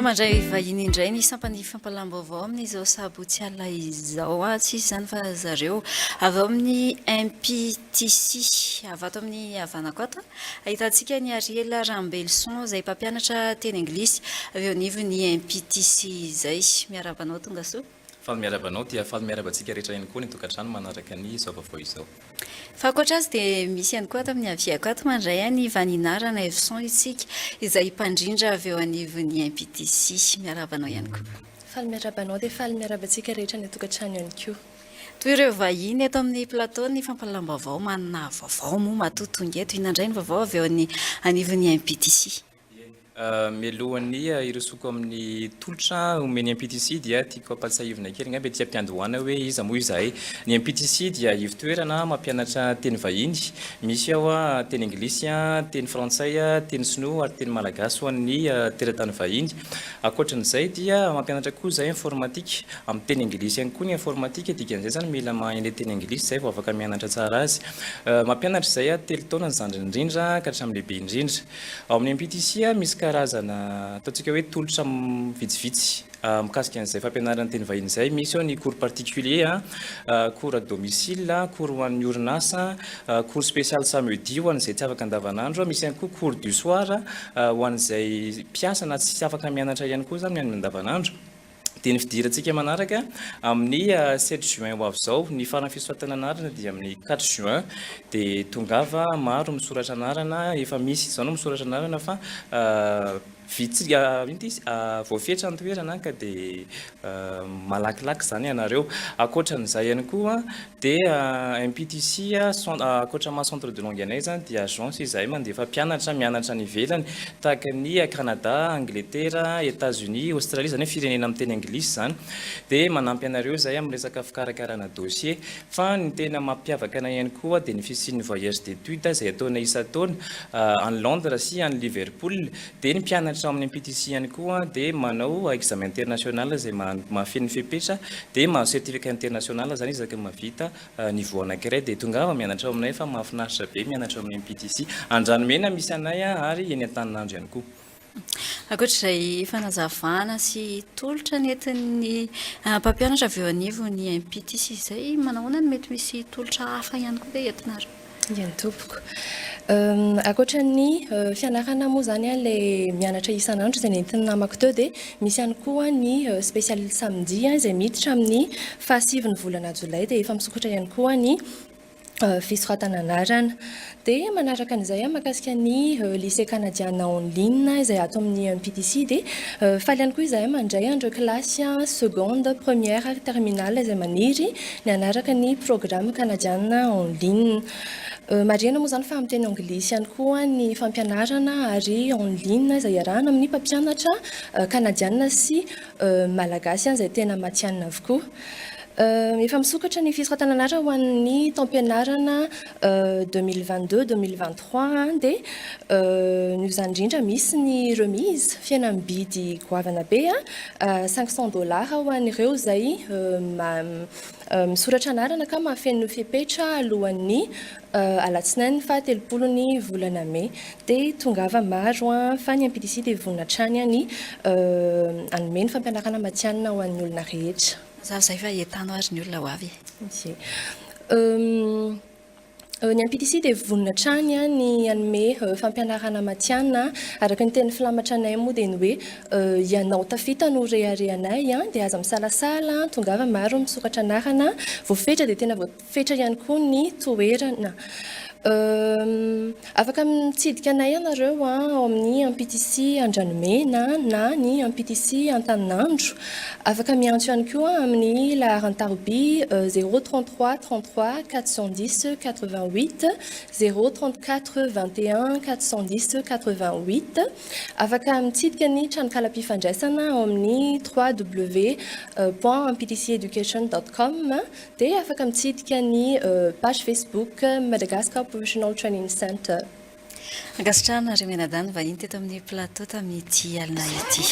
Mandray vahiny indray ny sampan'ny fampahalam-baovao amin'izao sabotsy alina izao. Tsy iza izany fa zareo avy ao amin'ny MPTC. Avy ato amin'ny havanako ato, ahitantsika an'i Ariel Rambelison izay mpampianatra teny anglisy avy eo anivon'ny MPTC izay. Miarahaba anao tonga soa. Faly miarahaba anao dia faly miarahaba antsika rehetra ihany koa ny tokantrano manaraka ny izao vaovao izao. Fa ankoatra azy dia misy ihany koa ato amin'ny haviako ato mandray an'i Vanina Ranaivoson isika izay mpandrindra avy eo anivon'ny MPTC. Miarahaba anao ihany koa. Faly miarahaba anao dia faly miarahaba antsika rehetra any an-tokantrano ihany koa. Toy ireo vahiny eto amin'ny plateau ny fampahalalam-baovao manana vaovao moa matoa tonga eto. Inona indray ny vaovao avy eo anivon'ny MPTC? Eny. Mialohan'ny hirosoako amin'ny tolotra omen'ny MPTC dia tiako hampatsiahivina kely angamba ety am-piandohana hoe iza moa izahay. Ny MPTC dia ivo-toerana mampianatra teny vahiny. Misy ao teny anglisy, teny frantsay, teny sinoa ary teny malagasy ho an'ny teratany vahiny. Ankoatran'izay dia mampianatra koa izahay informatique. Amin'ny teny anglisy ihany koa ny informatique, dikan'izay izany mila mahay an'ilay teny anglisy izay vao afaka mianatra tsara azy. Mampianatra izahay telo taona ny zandriny indrindra ka hatramin'ny lehibe indrindra. Ao amin'ny MPTC misy karazana ataontsika hoe tolotra vitsivitsy mikasika an'izay fampianarana teny vahiny izay. Misy ao ny cours particulier, cours à domicile, cours ho an'ny orinasa, cours spécial samedi ho an'izay tsy afaka andavanandro, misy ihany koa cours du soir ho an'izay mpiasa na tsy afaka mianatra ihany koa izany amin'ny andavanandro. Dia ny fidirantsika manaraka amin'ny sept juin ho avy izao, ny faran'ny fisoratana anarana dia amin'ny quatre juin, dia tongava maro misoratra anarana, efa misy izao no misoratra anarana fa vitsy inona ity izy voafetra ny toerana ka dia malakilaky izany ianareo. Ankoatran'izay ihany koa dia MPTC ankoatra maha centre de langue anay izany dia agence izahay mandefa mpianatra mianatra any ivelany tahaka ny Canada, Angletera, Etats Unis, Australie izany hoe firenena miteny anglisy izany dia manampy anareo izahay amin'ny resaka fikarakarana dossier fa ny tena mampiavaka anay ihany koa dia ny fisian'ny voyage d'études izay ataonay isan-taona any Londres sy any Liverpool Dia ny mpianatra ao amin'ny MPTC ihany koa dia manao examen international izay mahafeno ny fepetra dia mahazo certificat international izany isaky ny mahavita niveau anankiray dia tongava mianatra ao aminay fa mahafinaritra be mianatra ao amin'ny MPTC. Andranomena misy anay ary eny Antaninandro ihany koa. Ankoatra izay fanazavana sy tolotra nentin'ny mpampianatra avy eo anivon'ny MPTC izay, manahoana no mety misy tolotra hafa ihany koa ve entinareo? Eny tompoko. Ankoatra ny fianarana moa izany ilay mianatra isan'andro izay nentin'ny namako teo dia misy ihany koa ny spécial samedi izay miditra amin'ny fahasivin'ny volana jolay dia efa misokatra ihany koa ny fisoratana anarana. Dia manaraka an'izay mahakasika ny lycée canadiana en ligne izay ato amin'ny MPTC dia faly ihany koa izahay mandray an'ireo kilasy seconde, première ary terminale izay maniry ny hanaraka ny programme canadiana en ligne. Marihana moa izany fa amin'ny teny anglisy ihany koa ny fampianarana ary en ligne izay iarahana amin'ny mpampianatra kanadiana sy malagasy izay tena matihanina avokoa. Efa misokatra ny fisoratana anarana ho an'ny taom-pianarana 2022 2023 dia noho izany indrindra misy ny remise, fihenam-bidy goavana be, 500 dollars ho an'ireo izay misoratra anarana ka mahafeno fepetra alohan'ny alatsinainy faha 30 ny volana mey. Dia tongava maro fa ny MPTC dia vonona hatrany ny hanome ny fampianarana matihanina ho an'ny olona rehetra. Mazava izay fa entano ary ny olona ho avy e. Ie. Ny MPTC dia vonona hatrany ny hanome fampianarana matihanina. Araka ny teny filamatra anay moa dia ny hoe ianao tafita no reharehanay dia aza misalasala, tongava maro misoratra anarana. Voafetra dia tena Fetra ihany koa ny toerana. Afaka mitsidika anay ianareo ao amin'ny MPTC Andranomena na ny MPTC Antaninandro. Afaka miantso ihany koa amin'ny laharan-taroby 033 33 410 88, 034 21 410 88. Afaka mitsidika ny tranonkalam-pifandraisana ao amin'ny www.mptceducation.com. Dia afaka mitsidika ny page Facebook Madagascar Professional Training Center. Ankasitrahana ry Menadany vahiny teto amin'ny plateau tamin'ity alina ity.